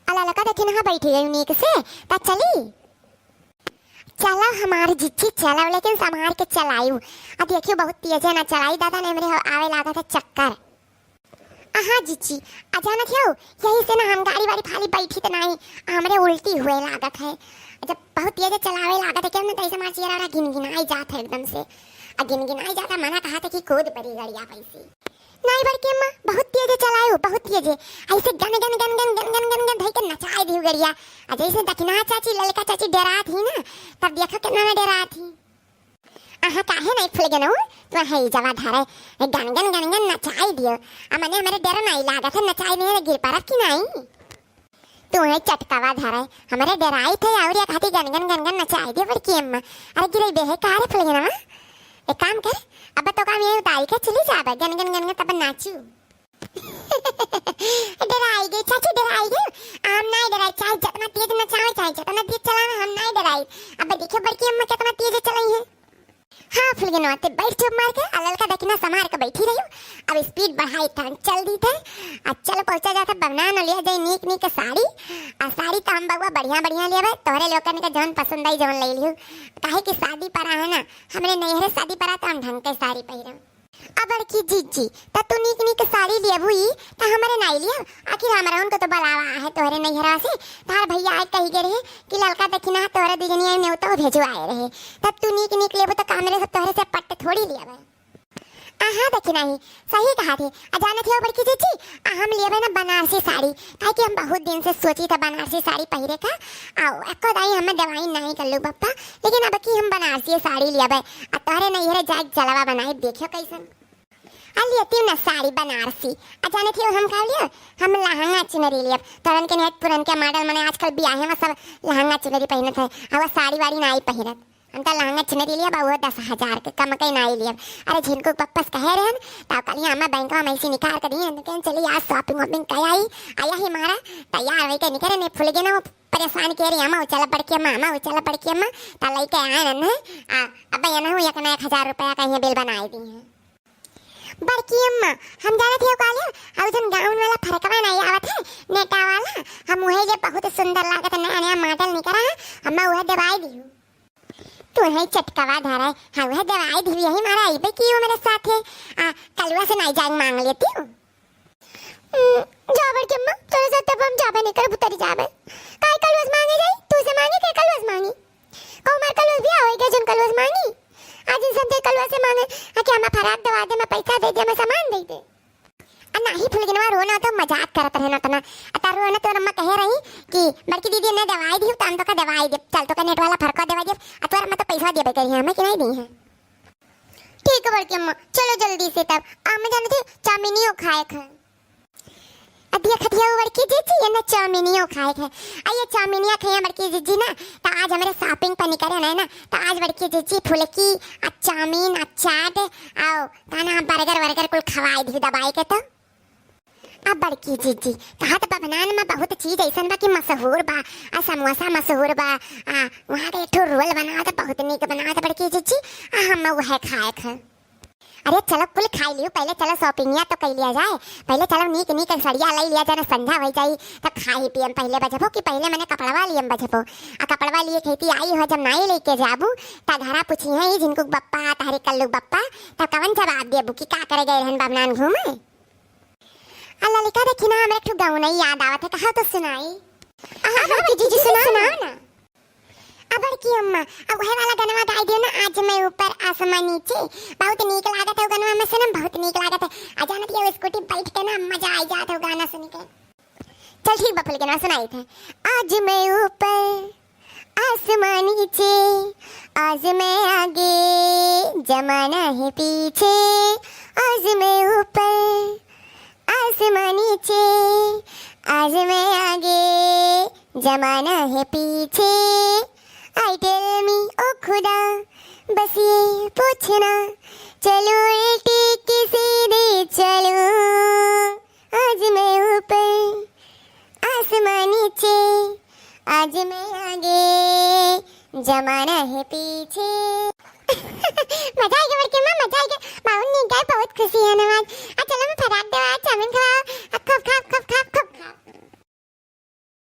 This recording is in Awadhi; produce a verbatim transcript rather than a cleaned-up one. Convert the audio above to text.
अ ललका देखी ना बैठी गई नीक से, त चली। चला हमार जिज्जी चला, लेकिन संभार के चलायू। अब देखियो बहुत तेज है ना चलाई दादा, नहीं हमरे आवे लागत है चक्कर। अहाँ जिज्जी, अ जानत हो, यही से ना हम गाड़ी वाड़ी फाली बैठी त नाही, हमरे उल्टी हुए लागत है। जब बहुत तेज चलावे लागत है क्या ना, तैसे हमार चेहरा गिनगिनाई जात है एकदम से। अ गिनगिनाई जाता, मना कहा था कि कूद पड़ी गड़िया पैसी। नाही बड़की अम्मा, बहुत तेज चलायू, बहुत तेज। ऐसे गन गन गन गन गन गन गन गन धई के नचाए दिहू गड़िया। अ जैसे दखिना चाची, ललका चाची डेरात ही ना, तब देखो कितना ना डेरात ही। अहाँ काहे नहीं फुलगेनवा, तू है जवा धरे, गन गन गन गन नचाए दियो। अ मने हमरे डर नहीं लागत है, नचाए दियो गिर परब कि नहीं। तू है चटकवा धरे, हमरे डेराई थे और एक हाथी गन गन गन गन नचाए दियो बड़की अम्मा। अरे गिरे बेहे का रे फुलगेनवा? एक काम कर, अब तो काम ये उतारी के चली जाबे, गन गन गन गन तब नाचू। डेराई गई चाची, डेराई गई। हम नाई डेराई, चाहे जितना तेज नचावे, चाहे जितना तेज चलावे, हम नाई डेराई। अब देखियो बड़की अम्मा कितना तेज चलाई है। हाँ फुलगेनवा, ते बैठ चुप मार के, अ ललका दखिना संभार के बैठी रहियो। अब speed बढ़ाई थान चल दी थे। अ चल पहुँचा जाता बना न लिया जाए नीक नीक साड़ी। अ साड़ी तो हम बउआ बढ़िया बढ़िया लेबे, तोहरे लोगन के जौन पसंद आई जौन ले लियो। काहे कि शादी पड़ा है ना, हमरे नैहरे शादी पड़ा तो हम ढंग के साड़ी पहिरब। अ बड़की जिज्जी, त तू नीक नीक साड़ी लेबू ई, त हमरे नाई लियब? आखिर हमरा उनको तो बुलावा है तोहरे नैहरवा से। तार भैया आए कही गए रहे कि ललका दखिना तोहरे दुजनिया में नेवता भेजवाए रहे। तब तू नीक नीक लेबू त का हमरे सब तोहरे से पट्ट थोड़ी लियब। अहाँ दखिना ही, सही कहा थे। अ जानत हो बड़की जिज्जी, अ हम लेबे ना बनारसी साड़ी, काहे कि हम बहुत दिन से सोची था बनारसी साड़ी पहिरे का। आ एको दाई हमें देवाई नहीं कर लू पप्पा, लेकिन अब की हम बनारसी साड़ी लेबे। अ तोहरे नैहरे जाए जलवा बनाए, देखियो कैसन। अ लेती ना साड़ी बनारसी। अ जानत हो हम का लियो? हम लहंगा चुनरी लियब। तोरन के नेट पुरन के मॉडल मने आजकल बियाहे में सब लहंगा चुनरी पहिनत है। अ वो साड़ी वाड़ी नाई पहिनत। हम तो लहंगा चुनरी लियब, वो दस हजार के कम के नाई लियब। अरे झिनको पप्पस कहे रहन, तब कल अम्मा बैंक में ऐसे निकाल के दिए, तो कहन चली आज shopping वॉपिंग कर आई। आया ही मारा, तैयार होई के निकरे, नहीं फुलगेनवा परेशान के रही, अम्मा उचला बड़की अम्मा, अम्मा उचला बड़की अम्मा, ता लेके आए रहन है। आ, अब ये ना हो, एक ना एक हजार रुपया का ये बिल बनाए दी है। बड़की अम्मा, हम जानत हो का लियो, और जन गाउन वाला फरकवा नहीं आवत है, नेटा वाला, हम वही जे बहुत सुंदर लागत है, नया नया मॉडल निकला है, अम्मा वह देवाई दी। तू है चटकवा धरा है, हाँ वह देवाई दी, यही मारा आई बे की वो मेरे साथ है। आ, कलुआ से नहीं जाए मांग लेती हूँ। हम्म, जा बड़की अम्मा, तोरे साथ तब हम जाबे नहीं करब, उतरी जाबे। काहे कलुआ से मांगे जाई? तू से मांगे के कलुआ से मांगी? कहूँ मार कलुआ भी आवे के जन कलुआ से मांगी? आज इन समझे कलुआ से मांगे, आ के हमें फराक दवा दे, मैं पैसा दे दे, मैं सामान दे दे। आ नाही फुलगेनवा रो ना, तो मजाक करत रहे ना तना। आ तार रो ना तो अम्मा कहे रही कि बड़की दीदी ने दवाई दी, तो हम तो का दवाई दे, चल तो का नेट वाला फरका दवाई दे, आ तोर अम्मा तो पैसा देबे करी है, हमें कि नहीं दी है। ठीक है बड़की अम्मा, चलो जल्दी से तब। आ, मैं जानत हूँ, चाउमीनियो खाए खे। अब देखत हिया बड़की जिज्जी, ये ना चाउमीनियो खाए खे। आ ये चाउमीनिया खाए बड़की जिज्जी ना, तो आज हमरे shopping पर निकले ना, ना, तो आज बड़की जिज्जी फुलकी, आ चाउमीन, आ चाट, आओ, ताना burger वर्गर कुल खवाई दी दबाई के तो। अब बड़की जिज्जी, कहा तो बभनान में बहुत चीज ऐसन बा कि मशहूर बा, आ समोसा मशहूर बा, आ वहाँ के एक ठो roll बनावत बहुत नीक बनावत बड़की जिज्जी, आ हम वह खाए खे। अरे चलो कुल खाई लियो, पहले चलो shoppingया तो कर लिया जाए, पहले चलो नीक नीक सड़िया ले लिया जाए ना, संझा हो जाई, तब खाई पियम पहले बजबो कि पहले मने कपड़वा लियम बजबो। आ कपड़वा लिए खेती आई हो, जब नाई लेके जाबू, ता घरा पूछी है, ई झिनको बप्पा, तारे कल्लू बप्पा, तब कवन जवाब देबू कि का करे गए रहन बभनान घूमे? आ ललिका देखी ना, हमरे एक ठो गौनई याद आवत है, कहा तो सुनाई। हाँ, हाँ, बड़की जिज्जी, सुनाओ ना। अब बड़की अम्मा, अब वही वाला गनवा गाई दियो ना, आज मैं ऊपर आसमां नीचे। बहुत नीक लागत है वो गनवा में सुनम, बहुत नीक लागत है। आ जानत हो, scooty बैठ के ना मजा आई जात है वो गाना सुन के। चल ठीक बा, फुलगेनवा सुनाई थे। आज मैं ऊपर आसमां नीचे, आज मैं आगे, जमाना है पीछे। आज मैं ऊपर आसमां नीचे, आज मैं आगे, जमाना है पीछे। I tell me, ओ खुदा, बस ये पूछना, चलूं उल्टी कि सीधी चलूं। आज मैं ऊपर, आसमां नीचे, आज मैं आगे, जमाना है पीछे। मजा आइगे बड़की अम्मा, मजा आइगे। बहुत नीक गाए, बहुत खुशी है नवाज। आ चलो मैं फराक देवा, चाउमीन खवाओ। आ खूब खाब, खूब खाब।